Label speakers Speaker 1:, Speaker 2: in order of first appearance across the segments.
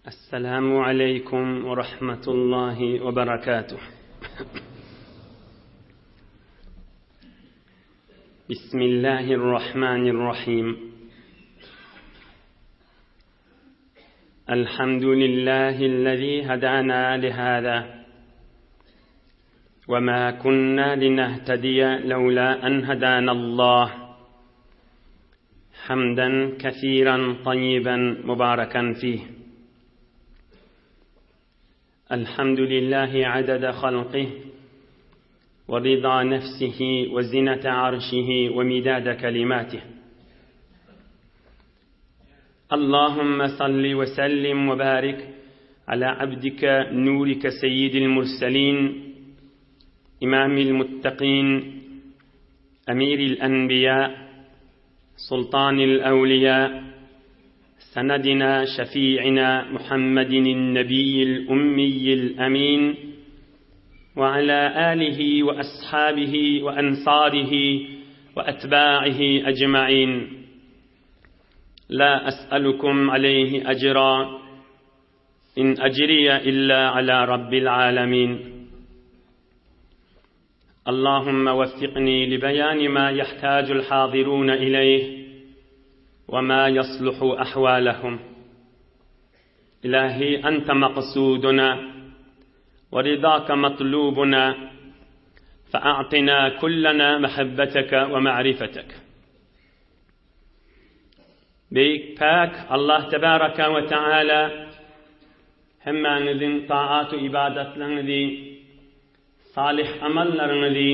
Speaker 1: السلام عليكم ورحمة الله وبركاته بسم الله الرحمن الرحيم الحمد لله الذي هدانا لهذا وما كنا لنهتدي لولا أن هدانا الله حمدا كثيرا طيبا مباركا فيه الحمد لله عدد خلقه ورضا نفسه وزنة عرشه ومداد كلماته اللهم صل وسلم وبارك على عبدك نورك سيد المرسلين إمام المتقين أمير الأنبياء سلطان الأولياء سندنا شفيعنا محمد النبي الأمي الأمين وعلى آله وأصحابه وأنصاره وأتباعه أجمعين لا أسألكم عليه أجرا إن أجري إلا على رب العالمين اللهم وفقني لبيان ما يحتاج الحاضرون إليه وما يصلح أحوالهم إلهي أنت مقصودنا ورضاك مطلوبنا فأعطنا كلنا محبتك ومعرفتك Beýik Päk Allah Tebaraka we Teala hemmäňiziň taat-u ybadatlaryňyzy, salyh amallaryňyzy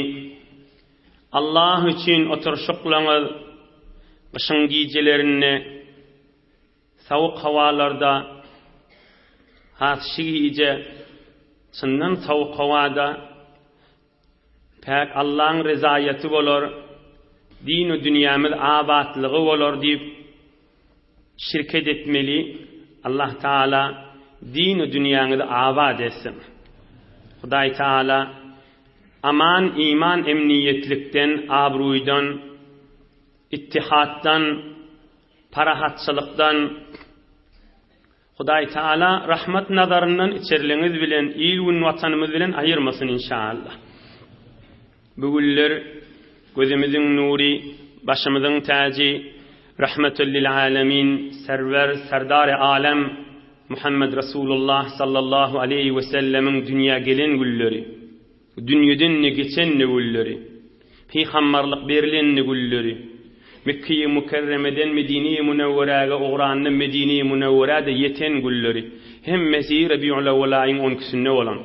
Speaker 1: Allah üçin oturyşyklaryňyz gyşyň gijelerinde sowuk howalarda has şi gije çyndan sowuk howada Päk Allaň rezaýaty bolar, din-u dünýämiz abatlygy bolar diýip şirket etmeli, Allah Taala din-u dünýäňizi abat etsin. Hudaý Taala aman iman emniýetlikden, abruýdan, ittihatdan, parahatçylykdan, Hudaý Taala rahmat nazaryndan içerliňiz bilen il gün watanymyz bilen aýyrmasyn inşallah. Bu günler gözümiziň nury, başymyzyň täji, Rahmetül lil alemin, Serwer, Serdary alem Muhammed Resulullah sallallahu aleýhi we sellemiň dünýä gelen günleri. Dünýeden ne geçen ne gülleri, Pygambarlyk berilen ne gülleri, Mekgeýi Mükerremeden Medineýi Münewweräge ugranda Medineýi Münewwerä-de ýeten gülleri, hemmesi Rebiulewwel aýyň on ikisinde bolan.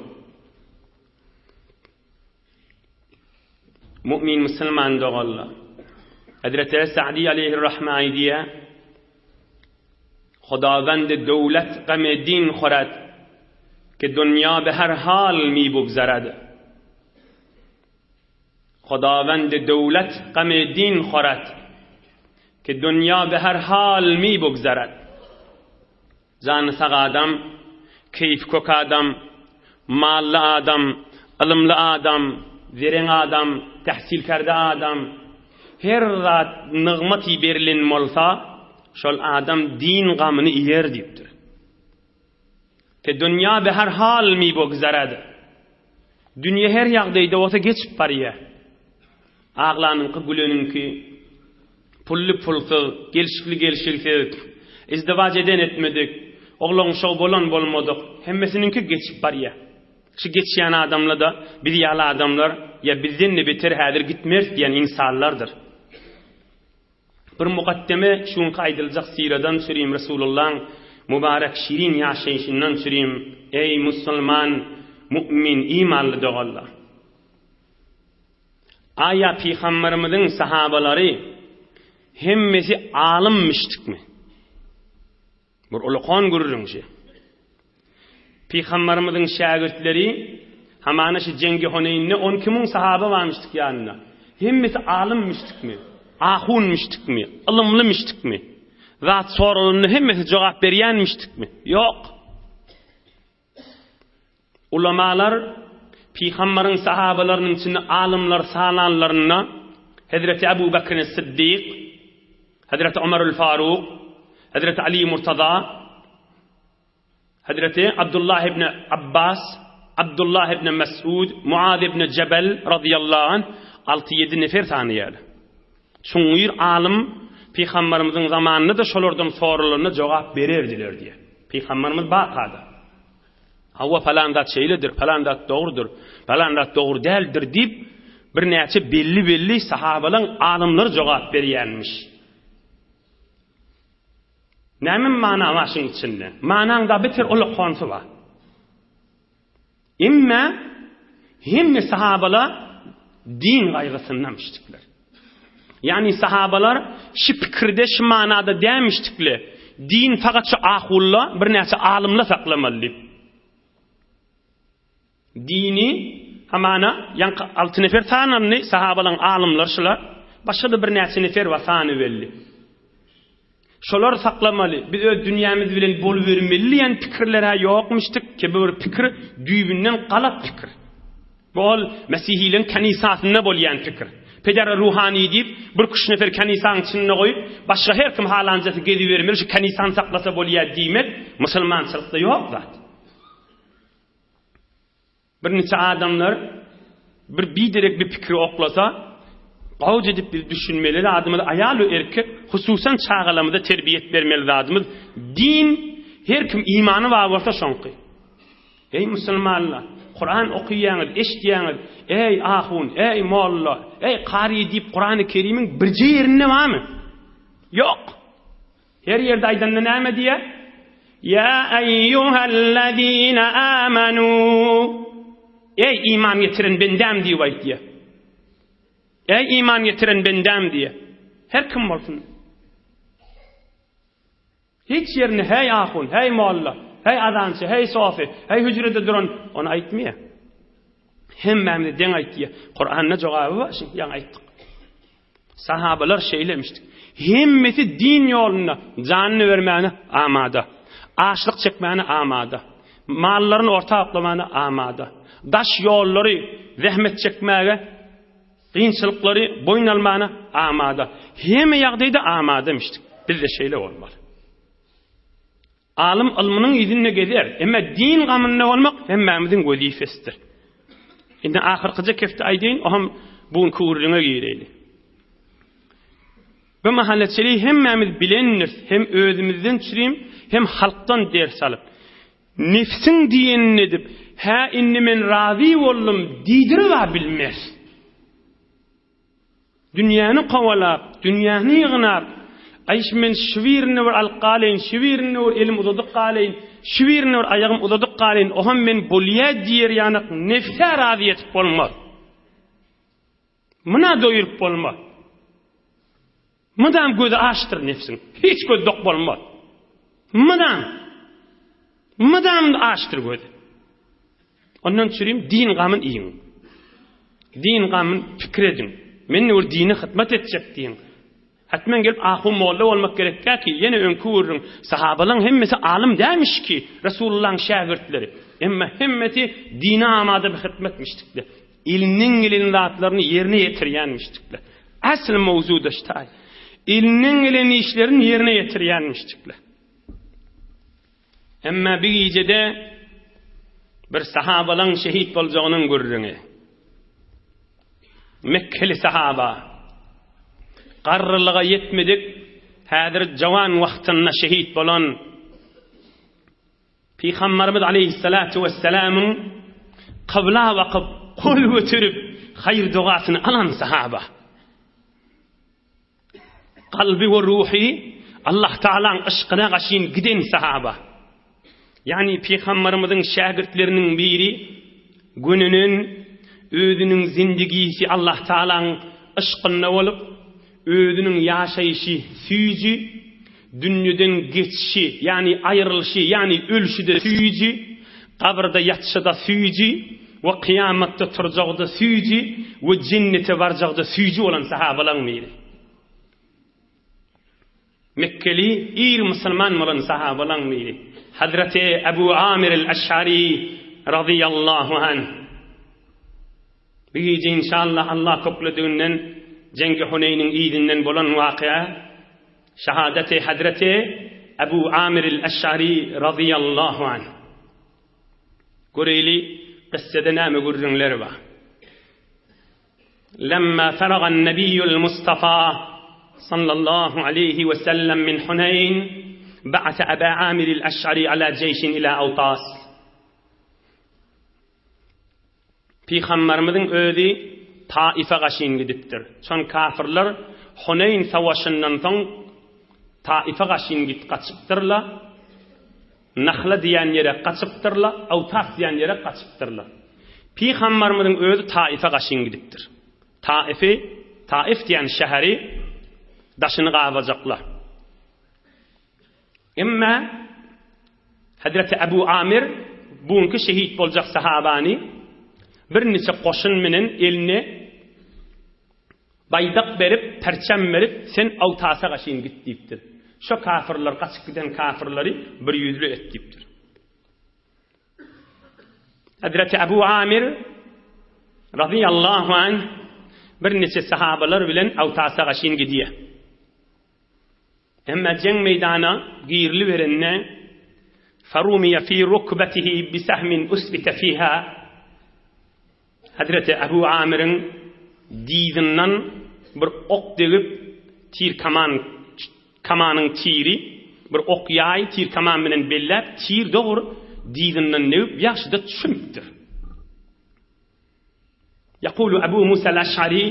Speaker 1: Mu'min musulman doganlar! Hezreti Sa'di aleýhirrahme aýdýar, Hodawend döwlet gam-e din horad, Ke dunýa be her hal mi bugzarad. Hodawend döwlet gam-e din horad, Ke dunýa be her hal mi bugzarad. Jany sag adam, keýpi kök adam, mally adam, ylymly adam, zereň adam, tähsilkerde adam, her zat nygmaty berlen bolsa, şol adam din gamyny iýer diýipdir. Ke dünýa be her hal mi bogzarad. Dünýe her ýagdaýda bolsa geçip barýar. Aglanyňky güleniňki, pully pulsuz, gelşikli gelşiksiz, izdiwaç eden etmedik, oglan-uşagy bolan bolmadyk, hemmesiniňki geçip barýar. Şu geçýän adamlar-da biz ýaly adamlar ýa bizden-de beter häzir gitmeris diýen ynsanlardyr. Bir mukaddeme şu günki aýdyljak syradan çürim Resulullaň mübarek şirin ýaşaýşyndan çürim, eý musulman, mu'min, imanly doganlar! Aýa pygamberimiziň sahabalary hemmesi alymmyşdykmy? Bir ulakan gürrüňçi. Pygamberimiziň şägirtleri hamana şu Jeňgi Huneýnde 12 müň sahaba barmyşdyk ýanynda. Hemmesi alymmyşdykmy? Ahunmyşdykmy? Ylymlymyşdykmy? Zat soralanda hemmesi jogap berýänmişdikmi? Ýok. Ulamalar Pygambaryň sahabalarynyň içinde alymlar sananlarynda Hezreti Abu Bekr Siddik, Hezreti Omarul Faruk, Hezreti Ali Murtaza, Hazreti Abdullah ibn Abbas, Abdullah ibn Mesud, Muaz ibn Jebel radıyallahu anh 6-7 nefer sanaýarlar. Çuňňur alym Pygamberimiziň zamanynda-da şolardan soralanda jogap bererdiler diýýär. Pygamberimiz bakada. Hawa palan zat şeýledir, palan zat dogrudyr, palan zat dogry däldir diýip, birnäçe belli-belli sahabalaň alymlary jogap berýänmiş. Näme mana bar şuň içinde? Manaň da beter uly konsy bar. Emme hemme sahabalar din gaýgysyndamışdyklar. Ýagny sahabalar şu pikirde, şu manada dämişdikle, din fakat şu ahulla, birnäçe alymla saklamaly diýip. Dini, hamana, ýaňky alty nefer sanaldy, sahabalaryň alymlary şular, başga-da birnäçe nefer bar, sany belli. Şolar saklamaly, biz öz dünýämiz bilen bolubermeli diýen pikirler-hä ýokmuşdyk, ki bu bir pikir düýbünden galat pikir. Bu ol mesihileriň kenisasynda bolýan pikir. Peder ruhany diýip, bir küş nefer kenisanyň içinde goýup, başga her kim halanjasy gezibermeli, şu kenisany saklasa bolýar diýmek musulmançylykda ýok zat. Birniçe adamlar bir biderek bir pikiri oklasa, gawuç edip biz düşünmeli zadymyz aýal we erkek, hususan çagalarymyza terbiýet bermeli zadymyz din, her kim imany bar bolsa şoňky. Eý musulmanlar, Kuran okaýaňyz, eşitýäňiz, eý ahun, eý molla, eý kary diýip Kurany Kerimiň birje ýerinde barmy? Ýok. Her ýerde aýdanda näme diýýär? Ýa eýýuhellezine amanu. Eý iman getiren bendäm diýip aýtýar. Eý iman getiren bendäm diýýär. Her kim bolsun. Hiç ýerinde heý ahun, heý molla, heý azançy, heý sofi, heý hüjrede duran ony aýtmaýar. Hemmämize deň aýtýar. Kuranda jogaby bar, şi ýaňy aýtdyk. Sahabalar şeýlemişdi. Hemmesi din ýolunda janyny bermäne amada. Açlyk çekmäne amada. Mallaryny orta oklamana amada. Daş ýollary zähmet çekmäge, kynçylyklary boýun almana amada. Hemme ýagdaýda amadamişdik. Biz-de şeýle bolmaly. Alym ylmynyň yzynda gezer, emma din gamynda bolmak hemmämiziň wezipesidir. Indi ahyrkyja kefti aýdaýyn, o hem bu günki gürrüňe gireýli. Bu mahallaçylygy hemmämiz bilendiris, hem özümizden çürim, hem halkdan ders alyp. Nefsiň diýenini edip, hä indi men razy boldum diýdirib-ä bilmeris. Dünýäni kowalap, dünýäni ýygnap, Aý, men şu birini bir alyp galaýyn, şu birini bir elim uzadyp galaýyn, şu birini bir aýagym uzadyp galaýyn, oňam men bolýa diýer ýanak nebse razy etip bolmaz. Muna doýuryp bolmaz. Mydam gözi açdyr nebsiň. Hiç gözi dok bolmaz. Mydam. Mydam açdyr gözi. Ondan çürim din gamyn iýiň. Din gamyn pikir ediň. Men bir dine hyzmat etjek diýiň. Hatmen gelip ahun molla bolmak gerekkä ki, ýene öňki gürrüň, sahabalaryň hemmesi alym dälmiş ki, Resulullahyň şägirtleri. Emma hemmesi dine amada bir hyzmatmişdikler. Elinden gelen zatlaryny ýerine ýetirýänmişdikler. Asl mowzuda ştaý. Elinden gelen işlerini ýerine ýetirýänmişdikler. Emma bir gijede bir sahabalaň şehit boljagynyň gürrüňi. Mekkeli sahaba garrylyga ýetmedik, häzir jawan wagtynda şehit bolan Pygamberimiz aleyhissalatu vesselamyň kybla bakyp, gol göterip, haýyr dogasyny alan sahaba. Kalby we ruhy Allah Taalaň yşkyna gaşyn giden sahaba. Ýagny Pygamberimiziň şägirtleriniň biri gönenen özüniň zindigisi Allah Taalaň yşkynda bolup, özüniň ýaşaýşy süýji, dünýeden geçişi, ýagny aýrylyşy, ýagny ölşi-de süýji, gabyrda ýatyşy-da süýji we kyýamatda turjagy-da süýji we jennete barjagy-da süýji bolan sahabalaryň biri. Mekgeli ir musulman bolan sahabalaryň biri. Hazreti Ebu Amir el-Eş'ari razyýallahu anh. Bu gije inşallah Allah köklediginden Jengi Huneýniň yzyndan bolan wakyýa şahadeti Hazreti Ebu Amir el-Eş'ari razyýallahu anh. Göreýli, kyssada näme gürrüňler bar. Lemma feragan nebiýül Mustafa sallallahu aleýhi we sellem min Huneýn, ba'ase Aba Amiril Eş'ari ala jeýşin ila Awtas. Pygamberimiziň özi Taife gaşyn gidipdir. Şon kafirler Huneýn savaşyndan soň Taife gaşyn git gaçypdyrlar. Nahla diýen ýere gaçypdyrlar, Awtas diýen ýere gaçypdyrlar. Pygamberimiziň özi Taife gaşyn gidipdir. Taifi, Taif diýen şäheri daşyny gabajaklar. Emma Hazreti Abu Amir bu günki şehit boljak sahabany birniçe goşun menen eline baýdak berip, perçem berip, sen Awtasa gaşyn git diýipdir. Şo kafirler, gaçyp giden kafirleri bir ýüzli et diýipdir. Hazreti Abu Amir radiyallahu anh birniçe sahabalar bilen Awtasa gaşyn gidýär. Emma jeň meýdana giriliberende, Farumiýa fi rukbetihi bisahmin usbite fiha, Hezreti Ebu Amiriň dyzyndan bir ok degip, tir kaman, kamanyň tiri, bir ok ýaý tir kaman bilen belläp, tir dogry dyzyndan degip, ýagşyda çümüpdir. Ýekulu Ebu Musal Eş'ari,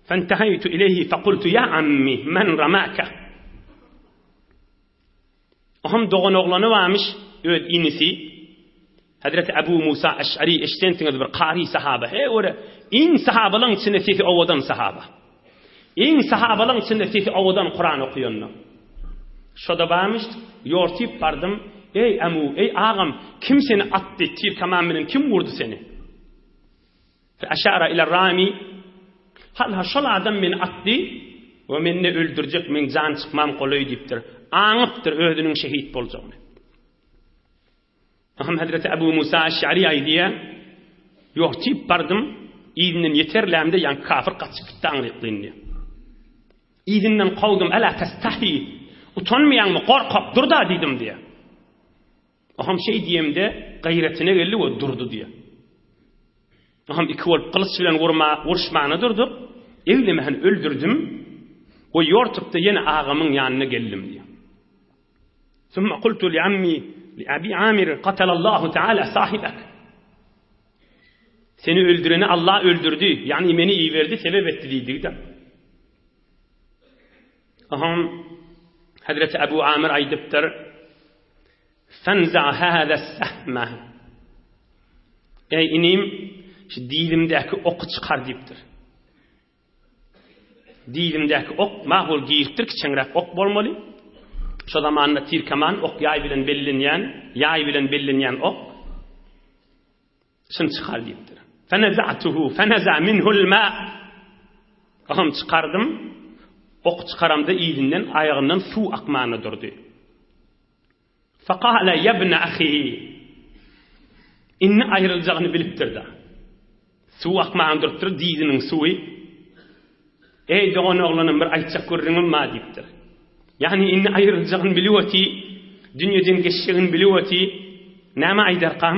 Speaker 1: Fenteheýtu ileýhi fekultu ýa ammi, men ramaka? Ohm doganoglany barmyş, öz inisi, Hezreti Ebu Musa Eş'ari eşdensiňiz bir kary sahaba, he göre, iň sahabalaň içinde sesi owadan sahaba. Iň sahabalaň içinde sesi owadan Kuran okuýanda. Şoda barmyş, ýortyp bardym, Eý, Amu, eý, agam, kim seni atdy, tir-kaman bilen kim urdy seni? Fe aşara ila rami, Hal-ha şol adam meni atdy we meni öldürjek, meň jan çykmam golaý diýipdir. Aňypdyr özüniň şehit boljagyny. Aham Hazreti Abu Musa Eş'ari aýdýar, Ýortyp bardym, yzyndan ýeterlämde ýaňky kafir gaçyp gitdi aňrykly indi. Yzyndan kowdum, Ela testahi, utanmaýaňmy, gorkak, dur-da diýdim diýýär. Aham şeý diýemde gaýratyna geldi we durdy diýýär. Aham iki bolup gylyç bilen urma, uruşmana durduk. Eglemän öldürdim we ýortupda ýene agamyň ýanyna geldim diýýär. Summa kultu li ammi li Abi Amir katalallahu taala sahibak. Seni öldüreni Allah öldürdi, ýagny meni iberdi, sebep etdi diýdi-de. Aham Hazreti Abu Amir aýdypdyr: Fanza hada sahma. Ey inim, şu dilimdäki oky çykar diýipdir. Dilimdäki ok makul giripdir, kiçeňräk ok bolmaly. Şo zamanda tirkeman ok ýaý bilen bellenýän, ýaý bilen bellenýän ok. Şuny çykar diýipdir. Feneza'tuhu feneza minhu'l ma. Aham çykardym. Ok çykaramda yzyndan aýagyndan suw akmana durdy. Faqala yabna ahi. Indi aýryljagyny bilipdir-de. Suw akmana durupdyr, diziniň suwy. Eý dogan oglanym bir aýtjak gürrüňim bar diýipdir. Ýagny indi aýryljagyny bilip oty, dünýeden geçjegini bilip oty, näme aýdarkam?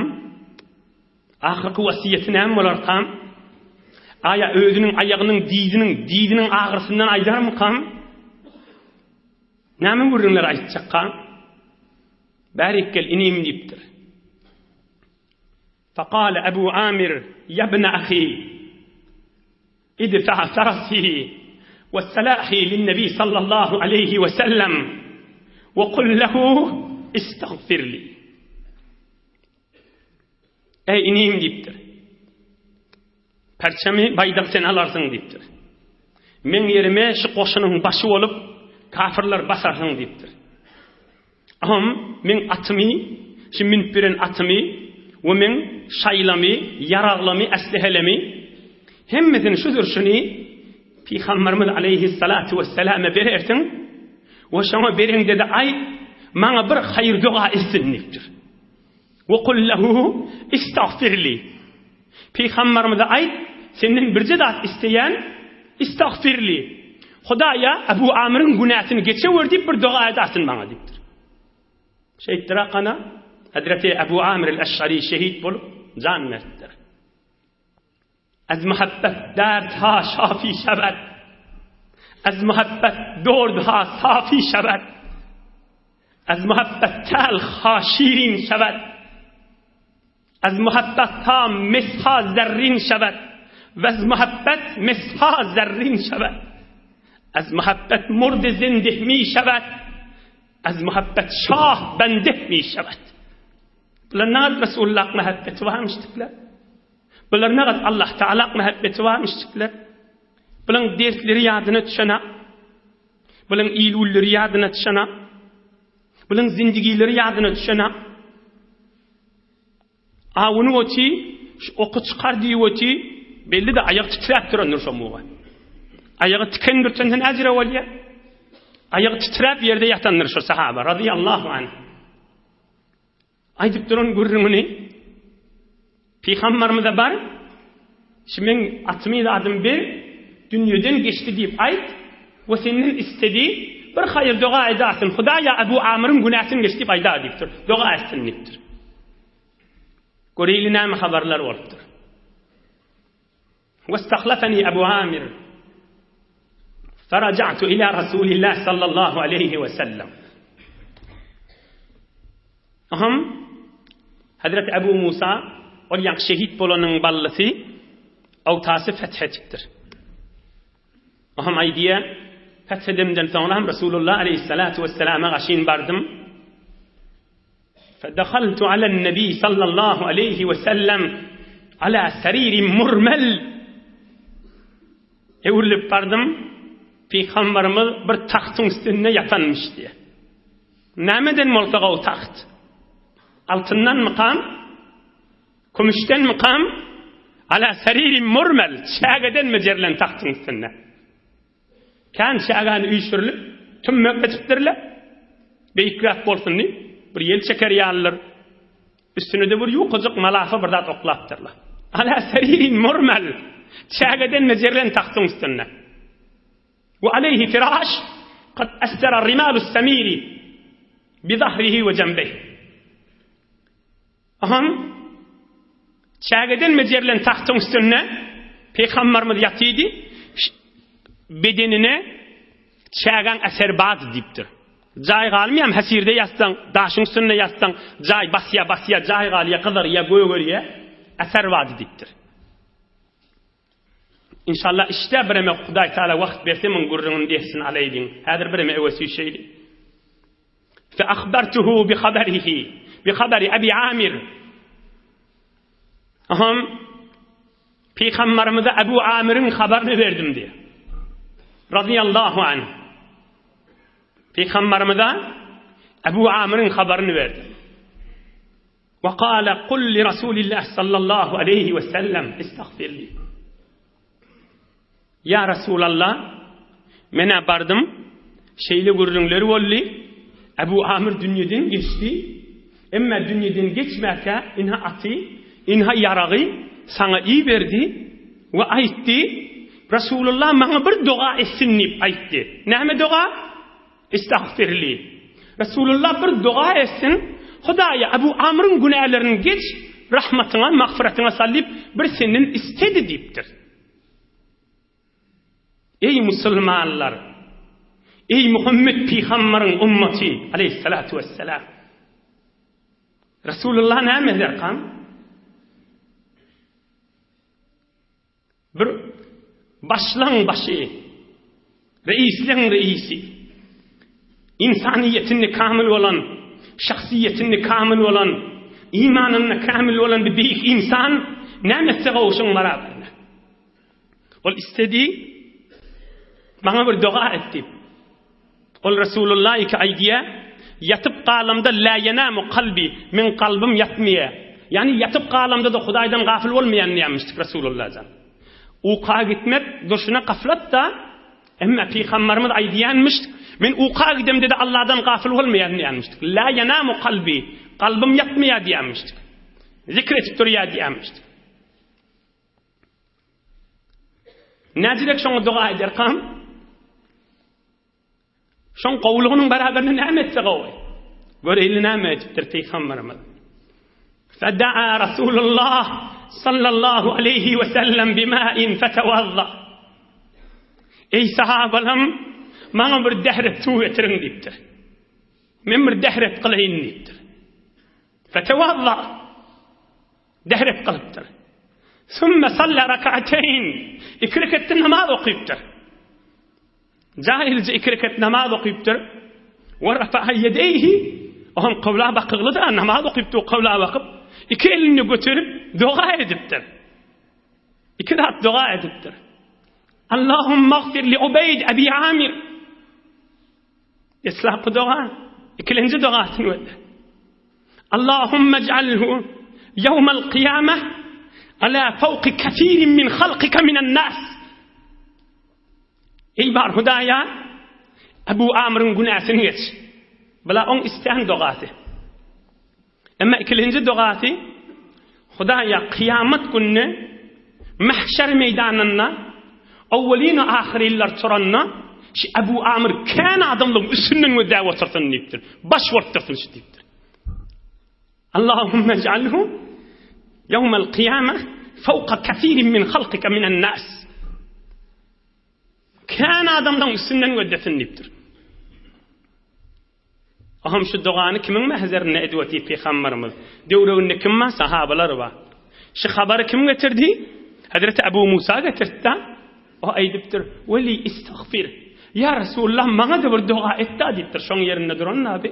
Speaker 1: Ahyrky wasiýeti näme bolarkam? Aýa özüniň aýagynyň diziniň, diziniň agyrysyndan aýdarmykam? Näme gürrüňler aýtjakkam? Bärik gel inim diýipdir. Fekale Ebu Amir, Ýabne ahi, idfa farasi we salahi linnebi sallallahu aleýhi we sellem we kul lehu istagfirli. Eý inim diýipdir. Perçemi baýdak sen alarsyň diýipdir. Meň ýerime şu goşunyň başy bolup kafirler basarsyň diýipdir. Aham, meň atymy, şu münüp ýören atymy we meň şaýlamy, ýaraglamy, eslehelemi, hemmesini şudur şuny Pygamberimiz aleýhissalatu wesselame berersiň we şoňa bereňde-de aýt, maňa bir haýyr-doga etsin diýipdir. We kul lehu istagfirli. Pygamberimize aýt, senden birje zat isleýän, istagfirli. Hudaýa Abu Amyryň günäsini geçewer diýip bir doga edasyn maňa diýipdir. Şeýtdir akana. Hazreti Ebu Amir el-Eş'ari şehit bolup jan beripdir. Az muhabbet dert ha şafi şebet. Az muhabbet dord ha safi şebet. Az muhabbet telh ha şirin şebet. Az muhabbet ha mesha zerrin şebet. Ve muhabbet mesha zerrin şebet. Az muhabbet murd zindeh mi şebet. Az muhabbet şah bendeh mi şebet. Bular nagt Resulullah muhabbeti varmıştıklar. Bular nagt Allah Teala muhabbeti varmıştıklar. Bulaň dertleri ýadyna düşene, bulaň il-günleri ýadyna düşene, bulaň zindigileri ýadyna düşene. Awuny oty, şu oky çykar diýip oty, belli-de aýagy titräp durandyr şo muga. Aýagy tiken dürtense näjire bolýar? Aýagy titräp ýerde ýatandyr şo sahaba, razyýallahu anh. Aýdyp duran gürrüňini Pygambarymyza bar, şu meň atymy zadymy ber, dünýeden geçdi diýip aýt we senden istedi, bir haýyr doga edasyn, Hudaýa Ebu Amyryň günäsini geç diýip aýda diýipdir, doga etsin diýipdir. Göreýli näme habarlar bolupdyr. Westahlafani Ebu Amir Feraja'tu ila Rasulillah sallallahu aleyhi ve sellem. Aham Hazreti Ebu Musa ol ýaňky şehit bolanyň ballysy Awtasy feth etipdir. Aham aýdýar, feth edemden soňra hem Resulullah aleyhissalatu vesselama gaşyn bardym. Fedehaltu alen-nebi sallallahu aleýhi we sellem ala seririn murmel. Öwrülip bardym, Pygamberimiz bir tagtyň üstünde ýatanmyş diýe. Nämeden bolsa gowy tagt? Altyndanmykam? Kümüşdenmikam? Ala seririn murmel, çägeden bejerilen tagtyň üstünde. Kän çägäni üýşürilip, tümmek etipdirler. Beýikräk bolsun diýip, bir ýel çeker ýalydyr. Üstüne-de bir ýukajyk malafa bir zat oklapdyrlar. Ala seririn murmel, çägeden bejerilen tagtyň üstünde. We aleýhi firaş, kad essera rimalus semiri bi zahrihi we jembeyh. Aham, çägeden bejerilen tagtyň üstünde Pygamberimiz ýatydy, bedenine çägäň eseri bardy diýipdir. Jaý galmaýam, hesirde ýatsaň, daşyň üstünde ýatsaň, jaý basýa, basýa, jaý galýa, gyzarýa, gögerýä, eser bardy diýipdir. Inşallah işde bireme Hudaý Taala wagt berse muň gürrüňini dersini alaýlyň. Häzir bireme öwe süýşeýli. Fe ahbartuhu bi habarihi bi habari Abi Amir. Aham Peygamberimize Abu Amir'in habaryny berdim diýär. Radiyallahu anh. Peygamberimize Abu Amir'in habaryny berdim. Ve kâle kul li Rasulillah sallallahu aleyhi ve sellem istagfirli. Ýa Resulallah, men-ä bardym, şeýle gürrüňler boldy, Ebu Amyr dünýeden geçdi, emma dünýeden geçmäkä ynha aty, ynha ýaragy saňa iberdi we aýtdy, Resulallah maňa bir doga etsin diýip aýtdy. Näme doga? Istagfirli. Resulallah bir doga etsin, Hudaýa Ebu Amyryň günälerini geç, rahmatyňa, magfyratyňa sal diýip bir senden istedi diýipdir. Eý musulmanlar! Eý Muhammet pygambaryň ummaty aleýhissalatu wesselam! Resulullah näme ederkan? Bir başlaň başy, reisleň reisi, ynsanyýetinde kamil bolan, şahsyýetinde kamil bolan, imanynda kamil bolan bir beýik ynsan näme etse gowy şoň barabarynda. Ol istedi, maňa bir doga et diýip. Ol Resulullah iki aýdýar, ýatyp galamda la ýenamu kalbi, meň kalbym ýatmaýar. Ýagny ýatyp galamda-da Hudaýdan gafyl bolmaýan diýýärmişdik Resulullah jan. Uka gitmek durşuna gaflat-da, emma Pygambarymyz aýdýanmyş, men uka gidemde-de Allahdan gafyl bolmaýan diýýärmişdik. La ýenamu kalbi, kalbym ýatmaýar diýýärmişdik. Zikr edip durýar diýýärmişdik. Näjirek şoňa doga ederkam? Şoň gowulygynyň barabarynda näme etse gowy? Göreýli näme edipdir pygamberimiz. Fedaa Rasulullah sallallahu aleýhi we sellem bima'in fetewazza. Eý sahabalam, maňa bir dähret suw getiriň diýipdir. Men bir dähret kylaýyn diýipdir. Fetewazza. Dähret kylypdyr. Sümme salla rak'ateyn. Iki reketde namaz okypdyr. Jahilce iki rekat namaz okypdyr. We rafa'a ýedeýhi, o hem kybla bakyglydy, namaz okypdyr, kybla bakyp, iki elini göterip doga edipdir. Iki zat doga edipdir. Allahumma gfir li Ubeyd Abi Amir. Deslapky doga, ikilenji dogasyny gözle. Allahumma ij'alhu ýewmel kyýameh ala fawki kesirin min halkika minen nas. Eý bar Hudaýa, Ebu Amryň günäsini geç. Bula oň islän dogasy. Emma ikilenji dogasy Hudaýa kyýamat gününe mahşer meýdanynda owwelin we ahyrynlar turanda şu Ebu Amr kän adamlaryň üstünden gözläp otursyn diýipdir. Baş bolup dursun şu diýipdir. Allahumma ij'alhu ýewmel kyýama fawka kesirin min halkika minen nas. Kän adamlaryň üstünden gözlesin diýipdir. Aham şu dogany kimiň mähzerinde edip otyr pygamberimiz? Döwreginde kim bar? Sahabalar bar. Şu habary kim getirdi? Hazreti Abu Musa getirdi. O aýdypdyr, Weli istagfir. Ýa Resulullah maňa-da bir doga et-da diýipdir. Şoň ýerinde duran nabi.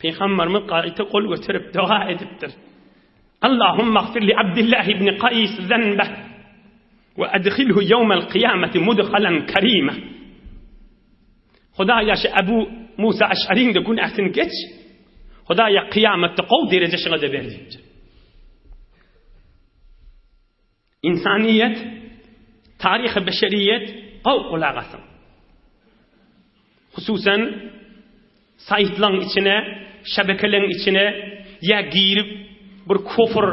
Speaker 1: Pygamberimiz gaýta gol göterip doga edipdir. Allahumma gfir li Abdullah ibn Qays zenbeh we adkhilhu yawmal qiyamati mudkhalan karima. Hudaýa şu Abu Musa Aş'aryň de günäsini geç. Hudaýa kyýamatda gowy dereje şuňa-da ber diýipdir. Ynsanyýet, taryhy beşeriýet gowy gulak asyň. Hususan saýtlaň içine, şebekeleň içine ýa girip bir kufr,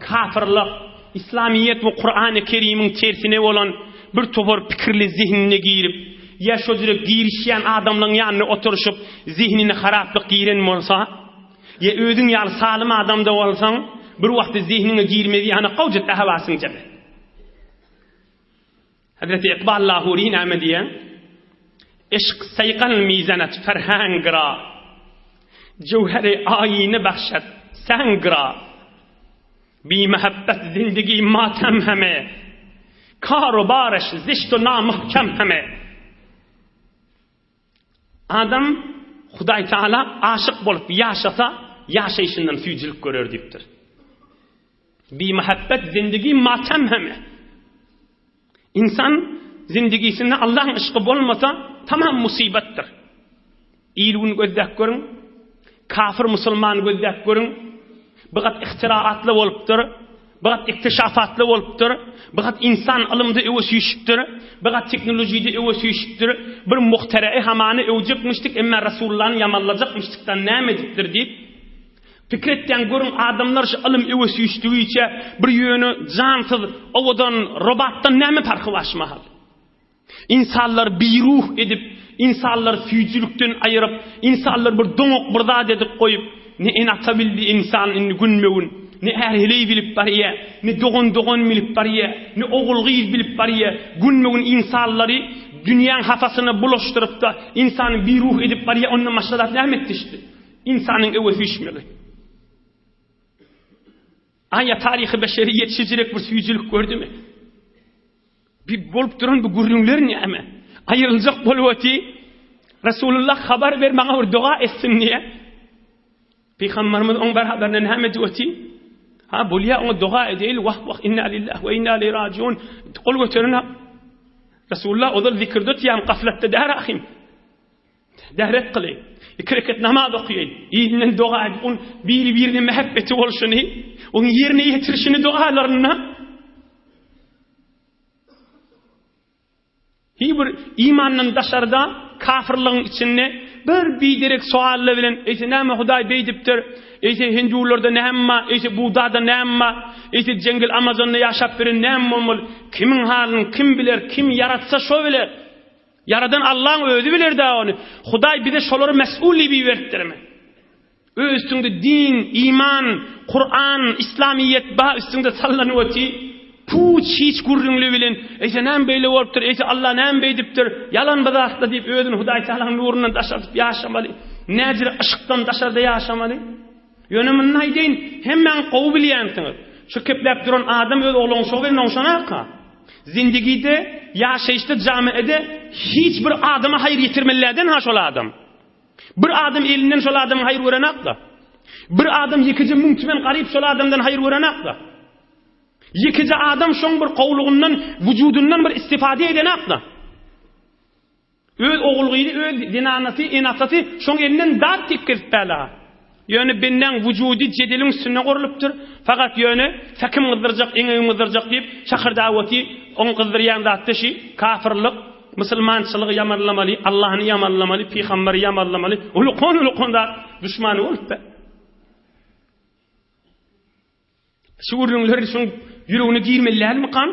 Speaker 1: kafyrlyk, islamyýet we Kurany Kerimiň tersine bolan bir topar pikirli zehinine girip, ýa şo jüre girişýän adamlaň ýanynda oturyşyp zehinine haraplyk giren bolsa, Ýa özüň ýaly salym adam-da bolsaň, bir wagtda zehniňe girmez ýaly gowja dawasyň jebe. Hazreti Ykbal Lahuri näme diýýär? Eşk saýgal mizanat ferhang ra, Jewheri aýyny bahşat sang ra, Bimähebbet zindigi matem heme, Kar-u baryş zişt u namahkem heme. Adam Hudaý Tagala aşyk bolup ýaşasa, ýaşaýşyndan süýjülik görer diýipdir. Bimähebbet zindigi matem heme. Ynsan zindigisinde Allahyň yşky bolmasa, tamam musybatdyr. Il-gün gözläp görüň, kafir musulman gözläp görüň, bigat ihtiraatly bolupdyr. Bigat iktişafatly bolupdyr, bigat ynsan ylymda öňe süýşüpdir, bigat teknolojide öňe süýşüpdir, bir muhterei hamany öwjekmişdik, emma Resulullany ýamanlajakmyşdykdan näme edipdir diýip, pikir etýän görüň adamlar şu ylym öňe süýşdügiçe bir ýöne jansyz owadan robatdan näme parhy bar şu mahal? Ynsanlary biruh edip, ynsanlary süýjülikden aýyryp, ynsanlary bir doňak bir zat edip goýup, ne ene-ata bildi ynsan indi günbe-gün, ne är-heleý bilip barýa, ne dogan-dogan bilip barýa, ne ogul-gyz bilip barýa, günbe-gün ynsanlary dünýäň hapasyna bulaşdyryp-da, ynsany biruh edip barýa, ondan başga zat näme etdi şdi? Ynsanyň öwezi üýşmegi. Aýa taryhy beşeriýet şeýjirek bir süýjülik gördümi? Bir bolup duran bu gürrüňler näme? Aýryljak bolup oty. Resulullah habar ber maňa bir doga etsin diýe. Pygamberimiz oň beraberine näme diýip oty? Ha bolýa oňa doga edeýli wah wah inna lillahi we inna ileyhi rajiun. Gol göterin. Resulullah ozal zikirde otyam gaflatda däl ahim. Däret kyly. Iki reket namaz okaýyn. Ilinden doga edip, on biri-birine mähebbeti bolşuny, oň ýerine ýetirişini dogalarynda Hiç bir imandan daşarda kafirligiň içinde bir biderek soallar bilen eýse näme Hudaý beýdipdir, eýse hindularda näme bar, eýse Budada näme bar, eýse jeňgel Amazonda ýaşap ýören näme bolmaly, kimiň halyny kim biler, kim ýaratsa şo biler. Ýaradan Allaň özi biler-dä ony. Hudaý bize şolary mes'ul diýip iberipdirmi? Öz üstüňde din, iman, Kuran, Islamyýet ba üstüňde sallanyp oty. Puç hiç gürrüňli bilen, eýse näme beýle bolupdyr, eýse Allah näme beýdipdir, ýalan bir zatla diýip özüni Hudaý Tagalaň nurundan daşardyp ýaşamaly. Näjire yşkdan daşarda ýaşamaly. Ýöne muny aýdaýyn, hemmäňiz gowy bilýänsiňiz. Şu kepläp duran adam öz oglunyň şo bilen oňşanarka? Zindigide, ýaşaýyşda, jamiede hiç bir adama haýyr ýetirmelilerden ha şol adam. Bir adam elinden şol adamyň haýyr görenakda. Bir adam ýekeje müň tümen garyp şol adamdan haýyr görenakda. Ýekeje adam şoň bir gowlugyndan, wujudyndan bir istifade edenakda. Öz ogul-gyzy, öz zenanasy, ene-atasy şoň elinden dat diýip gezip bäla. Ýöne bendäň wujudy jedeliň üstünde gurlupdyr. Fakat ýöne sakim gyzdyrjak, eňegim gyzdyrjak diýip şakyrdap oty, oň gyzdyrýan zatda şi kafyrlyk, musulmançylygy ýamanlamaly, Allahny ýamanlamaly, pygamberi ýamanlamaly, ulukan-ulukan zat duşmany bolup be. Şu gürrüňler şuň ýüregine girmeli dälmikan?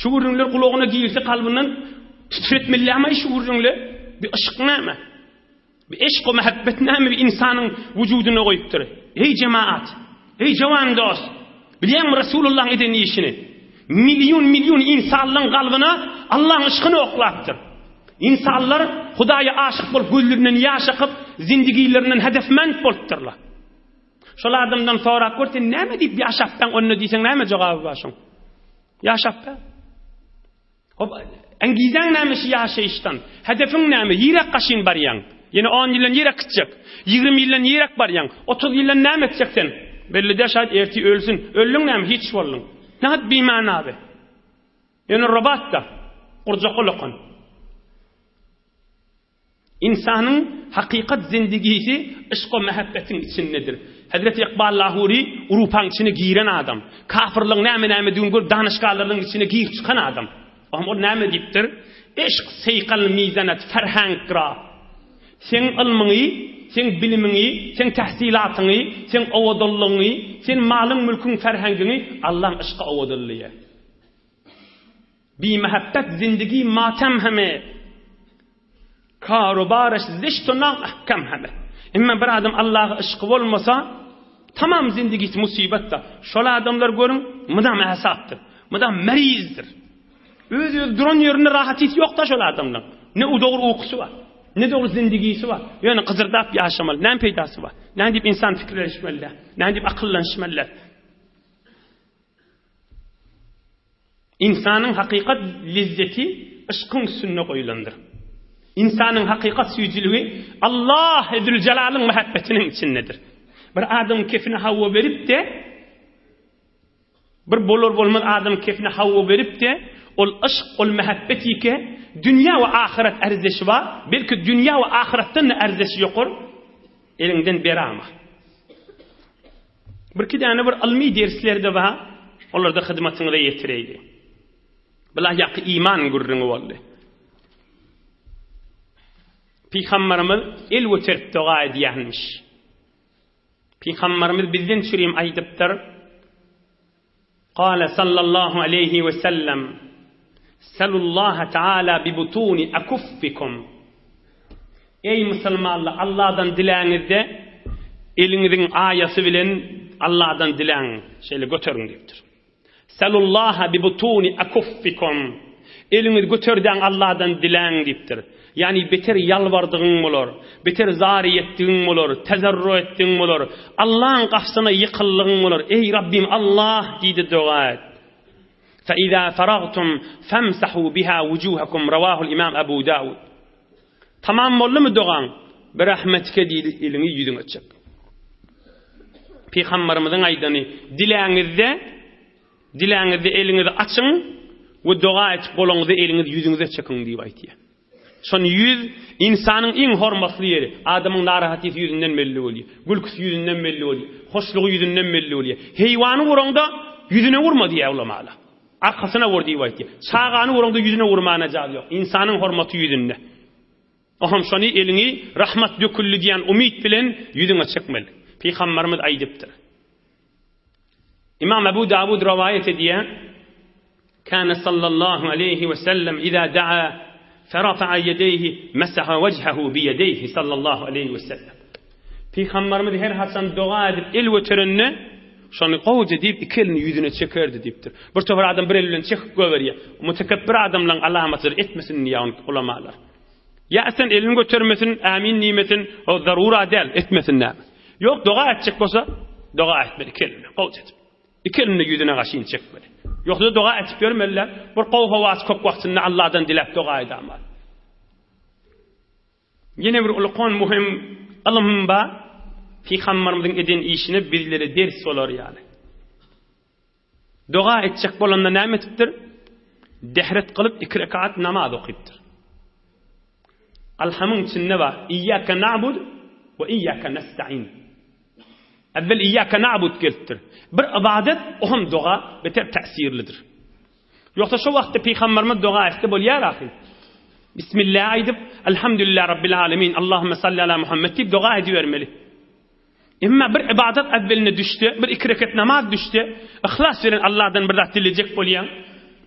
Speaker 1: Şu gürrüňler gulagyna girse kalbyndan titretmeli dälmi şu gürrüňler? Bir yşk näme? Bir eşk we muhabbet näme bir insanyň wujudyna goýupdyr? Eý jemaat! Eý jawan dost! Bilýäňmi Resulullahyň eden işini? Million million insanlaryň kalbyna Allahyň yşkyny oklapdyr. Insanlar Hudaýa aşyk bolup gözlerinden ýaş akyp, zindigilerinden hedefmend bolupdyrlar. Şol adamdan sorap gör sen näme diýip ýaşapdaň onda diýseň näme jogaby bar şoň? Ýaşapda. Hop, engizaň näme şu ýaşaýyşdan? Hedefiň näme? Ýirek gaşyn barýaň. Ýene 10 ýyldan ýirek gitjek. 20 ýyldan ýirek barýaň. 30 ýyldan näme etjek sen? Belli däl şaýat ertir ölsün. Öldüň näme? Hiç bolduň. Nähat bimana be. Ýöne robot-da, gurjak ulakan. Ynsanyň hakykat zindigisi yşk we mähebbetiň içindedir. Hezreti Ykbal Lahury Urupaň içine giren adam. Kafyrlygyň näme-nämedigini görüp danyşgarlarynyň içine girip çykan adam. Oňa ol näme diýipdir? Yşk seýkal mizanet ferhang ra. Seň ylmyňy, seň bilimiňi, seň tähsilatyňy, seň owadanlygyňy, sen malyň-mülküň ferhengiňi Allaň yşky owadanlaýar. Bimähebbet zindigi matem heme, Karu-baryş zişt-u namahkem heme. Emma bir adam Allaha yşky bolmasa, tamam zindigisi musybetdir. Şol adamlar görüň, mydam äsapdyr, mydam merizdir. Öz-öz duran ýerinde rahatysy ýok-da şol adamlaryň. Ne dogry ukusy bar, ne dogry zindigisi bar. Ýöne gyzyrdap ýaşamaly, näme peýdasy bar? Nädip insan pikirlenişmeli däl, nädip akyllanyşmaly däl? Ynsanyň hakykat lezzeti yşkyň üstünde goýlandyr. Ynsanyň hakykat süýjüligi Allah Züljelalyň mähebbetiniň içindedir. Bir adamyň kefine hawa berip-de, bir bolar-bolmaz adamyň kefine hawa berip-de, ol yşk, ol mähebbet ýeke dünýä we ahyret ärzeşi bar, belki dünýä we ahyretden-de ärzeşi ýokar, eliňden berama. Birki däne bir ylmy dersler-de bar, olary-da hyzmatyňyza ýetireýli. Bular ýaky iman gürrüňi boldy. Pygamberimiz el göterip doga edýänmiş. Pygamberimiz bizden çürim aýdypdyr. Kale sallallahu aleýhi we sellem, Selullaha taala bi butuni akuffikum. Eý musulmanlar, Allahdan diläňizde eliňiziň aýasy bilen Allahdan diläň, şeýle göteriň diýipdir. Selullaha bi butuni akuffikum. Eliňizi göterdäň Allahdan diläň diýipdir. Ýagny beter ýalbardygyň bolar, beter zary etdigiň bolar, tezerru etdigiň bolar, Allaň gapysyna ýykyldygyň bolar, Eý Rabbim Allah diýde doga et. Fe iza faragtum femsahu biha wujuhakum rawahul imam Abu Dawud. Tamam boldumy dogaň? Bi rahmetike diýdi eliňi ýüzüňe çek. Pygamberimiziň aýdany diläňizde Diläňizde eliňizi açyň we doga etip bolaňyzda eliňizi ýüzüňize çekiň diýip aýtýar. Şon ýüz ynsanyň iň hormatly ýeri. Adamyň narahatysy ýüzünden belli bolýar. Gülküsi ýüzünden belli bolýar. Hoşlugy ýüzünden belli bolýar. Heýwany uraňda ýüzüne urma diýýär ulamalar. Arkasyna ur diýip aýtýar. Çagany uraňda ýüzüne urmana jaz ýok. Ynsanyň hormaty ýüzünde. Oňam şony eliňi rahmat döküldi diýen umyt bilen ýüzüňe çekmeli. Pygamberimiz aýdypdyr. Imam Abu Dawud rowaýat edýär, Kana sallallahu aleýhi we sellem iza daa ferafa'a ýedeýhi mesaha wejhehu bi ýedeýhi sallallahu aleýhi we sellem. Pygamberimiz her haçan doga edip el göterende, şony gowja diýip iki elini ýüzüne çekerdi diýipdir. Bir topar adam bir eli bilen çekip goýberýär. Mutekepbir adamlaryň alamatydyr, etmesin diýýär ony ulamalar. Ýa sen elini götermesin, ämin diýmesin, o zarura däl, etmesin näme. Ýok, doga etjek bolsa, doga etmeli iki eli bilen, gowja edip. Iki elini ýüzüne gaşyn çekmeli. Ýogsa doga etip ýörmeliler. Bir gowy howasy kök wagtynda Alladan diläp doga edamaz. Ýene bir ulkan muhim ylym bar, Pygamberimiziň eden işine bizlere ders bolar ýaly. Doga etjek bolanda näme etipdir? Dehret kylyp iki rekat namaz okypdyr. Alhamyň içinde bar. Iyyaka na'bud we iyyaka nesta'in. Evvel iyyaka na'bud gelipdir. Bir ibadet, o hem doga beter täsirlidir. Ýogsa şo wagtda Pygamberimiz doga etse bolýar ahy. Bismillah aýdyp, Elhamdülillah Rabbil alemin, Allahümme salli ala Muhammed diýip doga edibermeli. Emma bir ibadat evveline düşse, bir iki reket namaz düşse, yhlas bilen Allahdan bir zat dilejek bolýaň.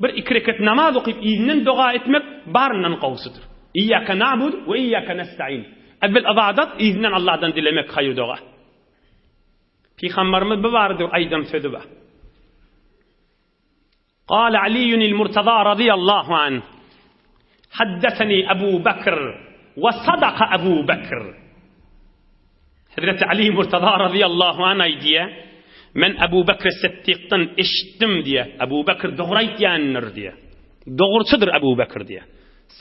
Speaker 1: Bir iki reket namaz okyp yzyndan doga etmek baryndan gowusydyr. Iyyaka na'bud we iyyaka nesta'in. Evvel ibadat, yzyndan Allahdan dilemek haýyr doga. Pygamberimiz bu barada aýdan sözi bar. Gale Aliýunil Murtaza razyýallahu anh, Haddeseni Ebu Bekr we sadaka Ebu Bekr. Hezreti Ali Murtaza razyýallahu anh aýdýar, Men Ebu Bekr Siddiqden eşitdim diýär. Ebu Bekr dogry aýtýandyr diýär. Dogruçydyr Ebu Bekr diýär.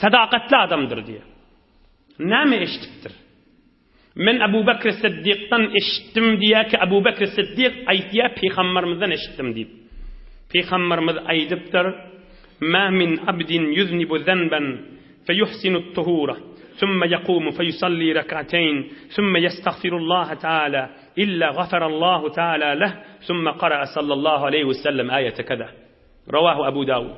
Speaker 1: Sadakatly adamdyr diýär. Näme eşidipdir? Men Ebu Bekr Siddikden eşitdim diýýär ki, Ebu Bekr Siddik aýtýar, Pygambermizden eşitdim diýip. Pygamberimiz aýdypdyr, Ma min abdin yuznibu zenben feyuhsinu tuhura, summa yakumu feyusalli rekateyn, summa yestagfirullaha taala, illa gafarallahu taala leh, summa kara'a sallallahu aleyhi ve sellem ayete keza. Rawahu Ebu Dawud.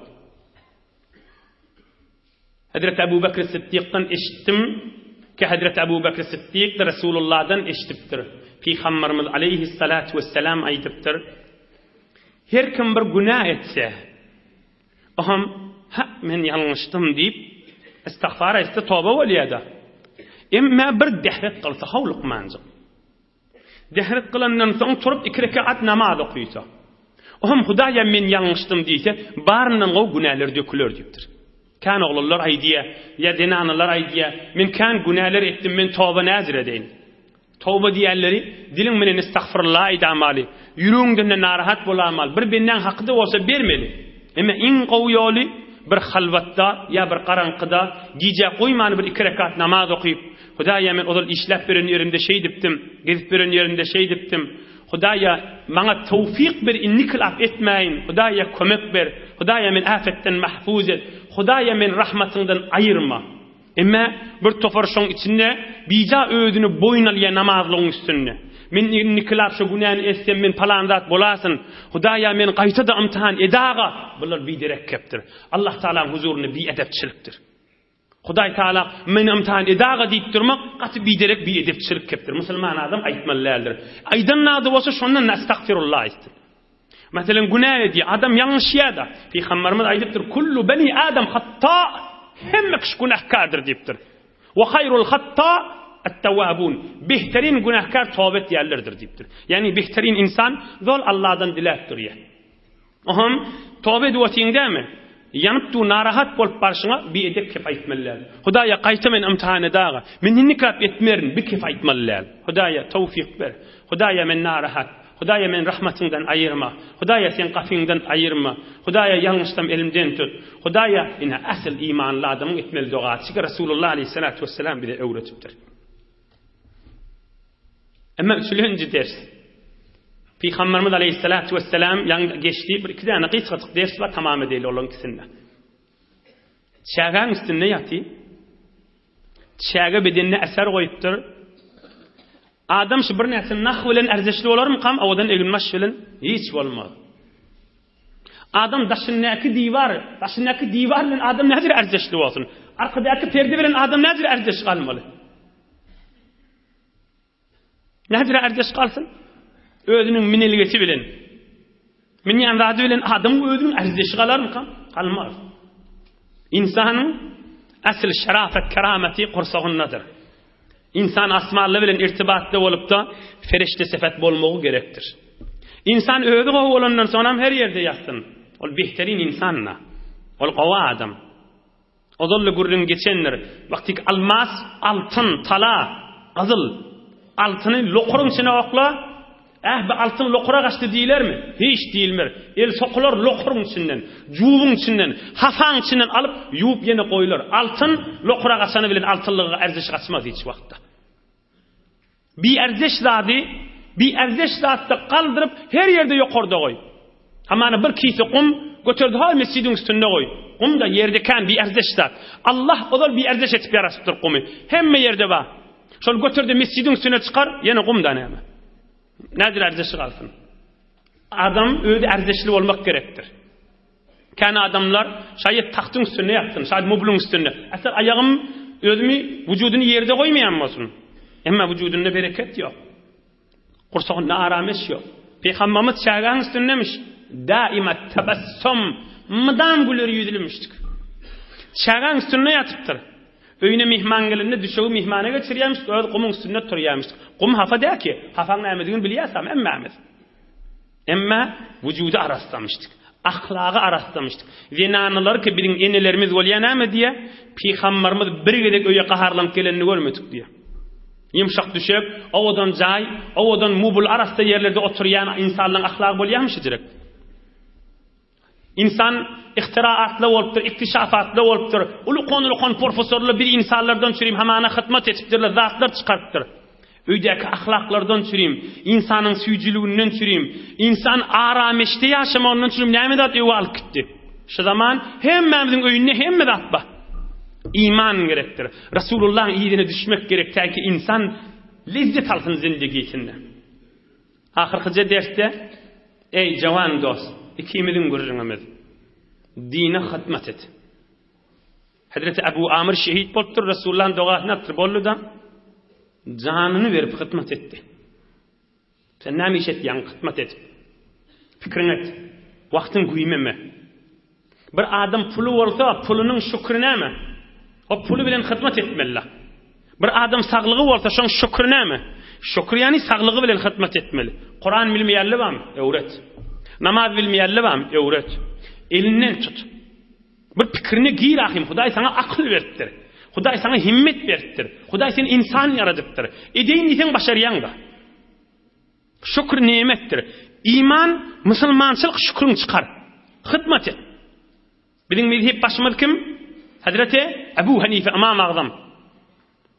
Speaker 1: Hezreti Ebu Bekr Siddikden eşitdim ki, Hezreti Ebu Bekr Siddik Resulullahdan eşidipdir. Pygamberimiz aleýhissalatu wesselam aýdypdyr, Her kim bir günä etse, o hem, Hä, men ýalňyşdym diýip, istagfar aýtsa toba bolýar-da. Emma bir dehret kylsa howlukmanjyk. Dehret kylandan soň turup iki rekat namaz okysa, o hem Hudaýa men ýalňyşdym diýse, baryndan gowy günäler döküler diýipdir. Kän oglanlar aýdýar, ýa zenanalar aýdýar, men kän günäler etdim, men toba näzir edeýin. Toba diýenleri diliň bilen estagfirullah aýdamaly, ýüregiňden-de narahat bolamaly, bir bendäň haky-da bolsa bermeli. Emma iň gowy ýoly bir halwatda ýa bir garaňkyda gijä goýman bir iki rekat namaz okyp, Hudaýa men ozal işläp beren ýerimde şeýdipdim, gezip beren ýerimde şeýdipdim. Hudaýa maňa towfyk ber indi kylap etmäýin, Hudaýa kömek ber, Hudaýa meni äpetden mahfuz et, Hudaýa meni rahmatyňdan aýyrma. Emma bir topar şoň içinde bija özüni boýun alýar namazlygyň üstünde. Men indi kylap şo günäni etsem men palan zat bolasyn. Hudaýa meni gaýta-da ymtyhan edaga. Bular biderek gepdir. Allah Tagalaň huzurynda biedepçilikdir. Hudaý Tagala meni ymtahan edaga diýip durmak gaty biderek biedepçilik kepdir. Musulman adam aýtmaly däldir. Aýdan nady bolsa şondan estagfirullah aýtsyn. Meselem günä edýär, adam ýalňyşýar-da. Pygamberimiz aýdypdyr, Kullu beni Adam hatta, hemme kişi günäkärdir diýipdir. Wa haýrul hatta et-tawwabun. Behterin günäkär toba etýänlerdir diýipdir. Ýagny behterin insan zol Allahdan diläp durýar. Oham, toba edip otyň dämi? Ýanyp dur, narahat bolup barşyňa biedep kep aýtmaly däl. Hudaýa gaýta meni ymtahan edaga. Men indi kep etmerin, bi kep aýtmaly däl. Hudaýa towfyk ber. Hudaýa men narahat. Hudaýa meni rahmatyňdan aýyrma. Hudaýa seň gapyňdan aýyrma. Hudaýa ýalňyşsam elimden tut. Hudaýa ine asyl imanly adamyň etmeli dogasy ki Resulullah aleýhissalatu wessalam bize öwretipdir. Emma üçülenji ders. Pygamberimiz aleýhissalatu wessalam ýaňy geçdi, bir iki däne gysgajyk ders bar, tamam edeýli olaryň ikisini. Çägäň üstünde ýaty. Çäge bedenine eser goýupdyr. Adam şu birnäçe nah bilen erzeşli bolarmykam, owadan eginbaş bilen hiç bolmaz. Adam daşyndaky diwar, daşyndaky diwar bilen adam nädür erzeşli bolsun? Arkadaky perde bilen adam nädür erzeş galmaly? Nädire ärdeş galsyn? Özüniň minelgesi bilen, minýän zady bilen adamyň özüniň ärdeşi galarmyka? Galmaz. Ynsanyň asyl şerafet, keramaty gursagyndadyr. Ynsan asmanlar bilen irtibatda bolupda, ferişde sefet bolmagy gerekdir. Ynsan özi gowy bolandan soňam her ýerde ýatsyn. Ol behterin ynsan-da. Ol gowy adam. Ozal-da gürrüň geçendir. Wagtyk almas, altyn, tala, gyzyl. Altyny lokuryň içine okla, Äh, bi altyn lokura gaçdy diýilermi? Hiç diýilmer. El sokular lokuryň içinden, juwyň içinden, hasaň içinden alyp, ýuwup ýene goýular. Altyn lokura gaçany bilen altynlyga ärzeş gaçmaz hiç wagtda. Biärzeş zady biärzeş zatda galdyryp, her ýerde ýokarda goý. Hamana bir kise gum göterdi ha mesjidiň üstünde goý. Gum-da ýerde kän biärzeş zat. Allah ozal biärzeş etip ýaratypdyr gumy. Hemme ýerde bar. Şol göterdi mesjidiň üstüne çykar, ýene gum-da näme. Nädir ärzeşi galsyn. Adam özi ärzeşli bolmak gerekdir. Kän adamlar şaýat tagtyň üstünde ýatsyn, şaýat mubluň üstünde. Asal aýagym özümi wujudyny ýerde goýmaýan bolsun. Emma wujudynda bereket ýok. Gursagynda arameş ýok. Pygamberimiz çägäň üstündemiş. Daima tabassum, mydam güler ýüzlümişdik. Çägäň üstünde ýatypdyr. Öýüne myhman gelende düşegi myhmana geçirýärmiş, öz gumuň üstünde turýarmyş. Gum hapa däl ki, hapaň nämedigini bilýäsam hemmämiz. Emma wujudy arassamyşdyk. Ahlagy arassamyşdyk. Zenanalar ki biziň enelerimiz bolýar näme diýýär? Pygambarymyz bir gezek öýe gaharlanyp gelenini görmedik diýýär. Ýumşak düşek, owadan jaý, owadan mubul arassa ýerlerde oturýan ynsanlaryň ahlagy bolýarmy şeýdip? Ynsan ihtiraatly bolupdyr, iktişafatly bolupdyr. Ulukan-ulukan porfesorlar bir ynsanlardan çürim hamana hytmat etipdirler, zatlar çykarypdyr. Öýdäki ahlaklardan çürim, ynsanyň süýjüliginden çürim, ynsan arameşde ýaşamagyndan çürim näme zat öe alyp gitdi. Şu zaman hemmämiziň öýünde hemme zat bar. Iman gerekdir. Resulullahyň yzyna düşmek gerek täki ynsan lezzet alsyn zindigisinde. Ahyrkyja dersde, Eý, jawan dost, ikimiziň gürrüňimiz, dine hyzmat et. Hezreti Ebu Amr şehit bolupdyr, Resulullahyň dogasyny alypdyr, boldy-da, janyny berip hyzmat etdi. Sen näme iş etýäň hyzmat edip? Pikiriňi et. Wagtyň güýmeme. Bir adam puly bolsa, pulunyň şükri näme? O puly bilen hyzmat etmeli. Bir adam saglygy bolsa, şoň şükri näme? Şükri ýagny saglygy bilen hyzmat etmeli. Kuran bilmeýänler barmy? Öwret. Namaz bilmeýänler barmy? Öwret. Elinden tut. Bir pikirine gir ahym, Hudaý saňa akyl beripdir. Hudaý saňa himmet beripdir. Hudaý seni insan ýaradypdyr. Edeýin diýseň başarýaň-da. Şükür nemetdir. Iman, musulmançylyk şüküriň çykar. Hyzmat et. Biziň mezhep başymyz kim? Hazreti Ebu Hanife Ymam Agzam.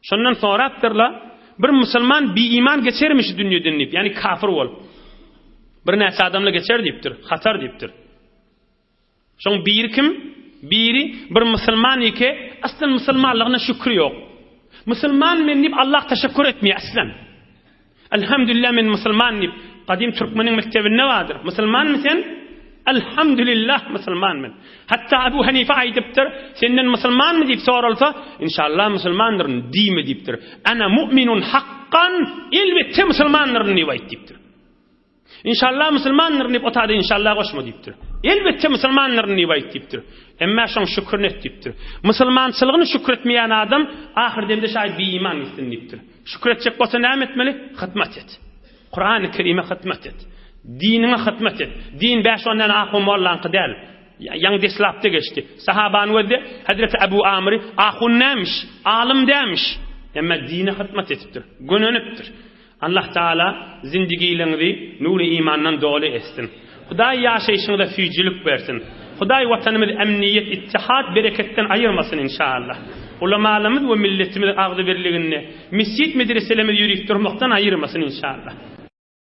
Speaker 1: Şondan sorapdyrlar, bir musulman biiman geçermi şu dünýeden diýip, ýagny kafir bolup. Birnäçe adamla geçer diýipdir, hatar diýipdir. Şoň biri kim? Biri bir musulman eke, aslan musulmanlygyna şükri ýok. Musulman men diýip Allah teşekkür etmeýär aslan. Elhamdülillah men musulman diýip, gadym türkmeniň mekdebinde bardyr. Musulmanmy sen? Elhamdülillah musulman men. Hatda Abu Hanife aýdypdyr, senden musulmanmy diýip soralsa, inşallah musulmandyryn diýme diýipdir. Ana mu'minun hakkan, elbetde musulmandyryn diýip aýt diýipdir. Inşallah musulmandyryn diýip otada inşallah goşma diýipdir. Elbetde musulmandyryn diýip aýt diýipdir. Emma şoň şükürini et diýipdir. Musulmançylygyny şükür etmeýän adam ahyr demde şaýat biiman gitsin diýipdir. Şükür etjek bolsa näme etmeli? Hyzmat et. Kurany Kerime hyzmat et. Diniňe hyzmat et. Din bäş-on däne ahun mollaňky däl. Ýaňy deslapda geçdi. Sahabany gözle, Hezreti Ebu Amyry ahun dämiş, alym dämiş. Emma dine hyzmat etipdir, gönenipdir. Allah Taala zindigileňizi nury imandan doly etsin. Hudaý ýaşaýşyňyza süýjülik bersin. Hudaý watanymyzy emniýet, ittihat, bereketden aýyrmasyn inşallah. Ulamalarymyz we milletimizi agzybirliginde, mesjit medreselerimizi ýörip durmakdan aýyrmasyn inşallah.